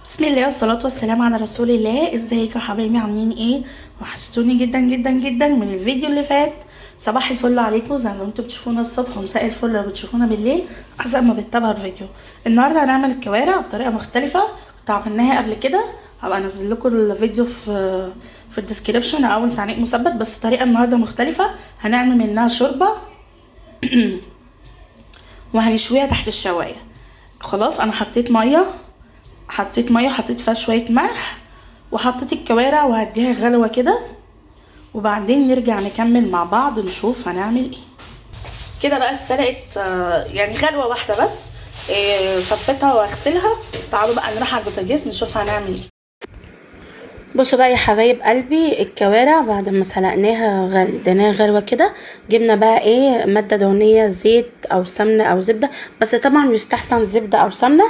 بسم الله والصلاة والسلام على رسول الله. ازيكم يا حبايبي؟ عاملين ايه؟ وحشتوني جدا جدا جدا من الفيديو اللي فات. صباح الفل عليكم زي ما انتم بتشوفونا الصبح، ومساء الفل لو بتشوفونا بالليل حسب ما بتتابعوا الفيديو. النهارده هنعمل الكوارع بطريقة مختلفة كنت عملناها قبل كده، هبقى انزل لكم الفيديو في ال description او التعليق مثبت، بس الطريقة النهارده مختلفة. هنعمل منها شوربة وهنشويها تحت الشوايه. خلاص انا حطيت مية، حطيت مية وحطيت فيها شوية ملح وحطيت الكوارع وهديها غلوه كده، وبعدين نرجع نكمل مع بعض نشوف هنعمل ايه. كده بقى اتسلقت، يعني غلوه واحدة بس، صفيتها واغسلها. تعالوا بقى نروح على البوتاجاز نشوف هنعمل ايه. بصوا بقى يا حبايب قلبي، الكوارع بعد ما سلقناها اديناها غلوه كده، جبنا بقى ايه مادة دهنية، زيت او سمنه او زبدة، بس طبعا يستحسن زبدة او سمنه.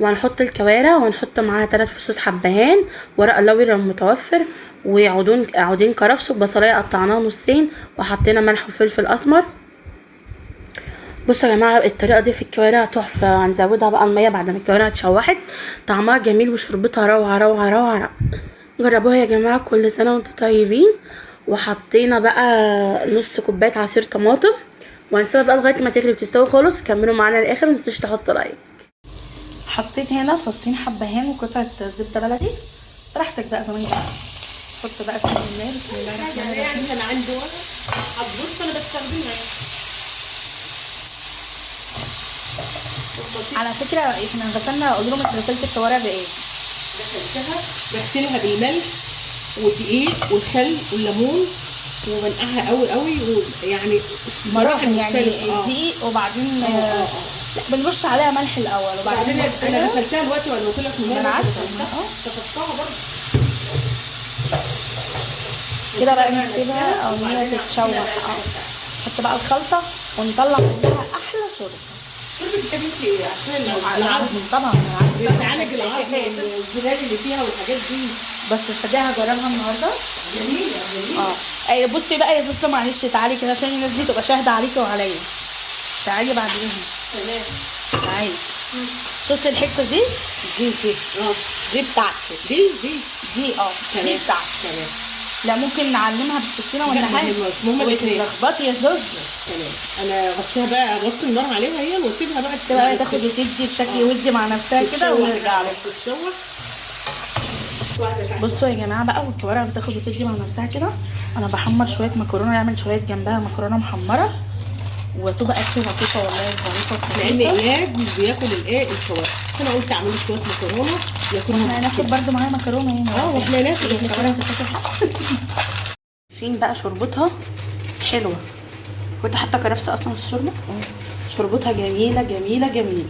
وهنحط الكوارع وهنحط معاها 3 فصوص حبهان، ورق لوري لو متوفر، وعودين عودين كرفس، وبصلايه قطعناها نصين، وحطينا ملح وفلفل اسمر. بصوا يا جماعة الطريقة دي في الكوارع تحفة. هنزودها بقى المية بعد ما الكوارع اتشوحت، طعمها جميل وشربتها روعه روعه روعه روعه. جربوها يا جماعة، كل سنة وانتم طيبين. وحطينا بقى نص كوباية عصير طماطم، وهنسيبها بقى لغاية ما تغلي وتستوي خالص. كملوا معانا للاخر، متنسوش تحطوا like. حطيت هنا فصين حبهان وقطعه زبدة بلدي، براحتك بقى زي ما انت. حط بقى بسم الله، بسم الله الرحمن الرحيم. يعني كان عندي ورق هتبص انا بستخدمها. على فكرة احنا غسلنا، اقول لهم انت غسلت الكوارع بايه؟ دخلتها بغسلها بالملح والدقيق والخل والليمون وبنقعها قوي قوي، ويعني مراحل يعني، مختلفة. الدقيق وبعدين اه. لا بنرش عليها ملح الاول وبعدين وبعدين انا غسلتها دلوقتي وانا قلت لك ما انا عارفه. شطفتها برضه كده بقى نسيبها او ان هي تتشوح. نحط بقى الخلطة ونطلع منها احلى شوربة. شوربة انت ايه؟ عشان العظم طبعا. بتعالج العظم والزلال اللي فيها والحاجات دي. بس تصدقي هجربها النهارده. جميلة جميلة. ايوه بصي بقى يا زوزو، معلش تعالي كده عشان الناس دي تبقى شاهده عليكي وعليا. تعالي بعد اذنك. تمام. تعالي. شفتي الحتة دي؟ دي دي دي بتاعتي. دي دي دي دي بتاعتي. تمام. لا ممكن نعلمها بالسكينة ولا حاجة. المهم الاثنين. وتتلخبطي يا زوزو. تمام. انا غطيها بقى، غطي النار عليها هي واسيبها بقى تبقى تاخد وتدي بشكل ودي مع نفسها كده ونرجع لها. تتشوح. بصوا يا جماعة بقى، والكوارع بتاخد وتدي مع نفسها كده، انا بحمر شوية مكرونه، نعمل شوية جنبها مكرونه محمرة، وتبقى اكله لطيفة والله، ظريفة. لان اياد مش بياكل الايه الكوارع، فانا قلت اعمل شوية مكرونه ياكلهم. احنا هناخد برده معايا مكرونه هنا. واحنا ناكل الكوارع بتاكل. فين بقى شوربتها حلوة، كنت حاطه كرفس اصلا في الشوربة. شوربتها جميلة جميلة جميلة.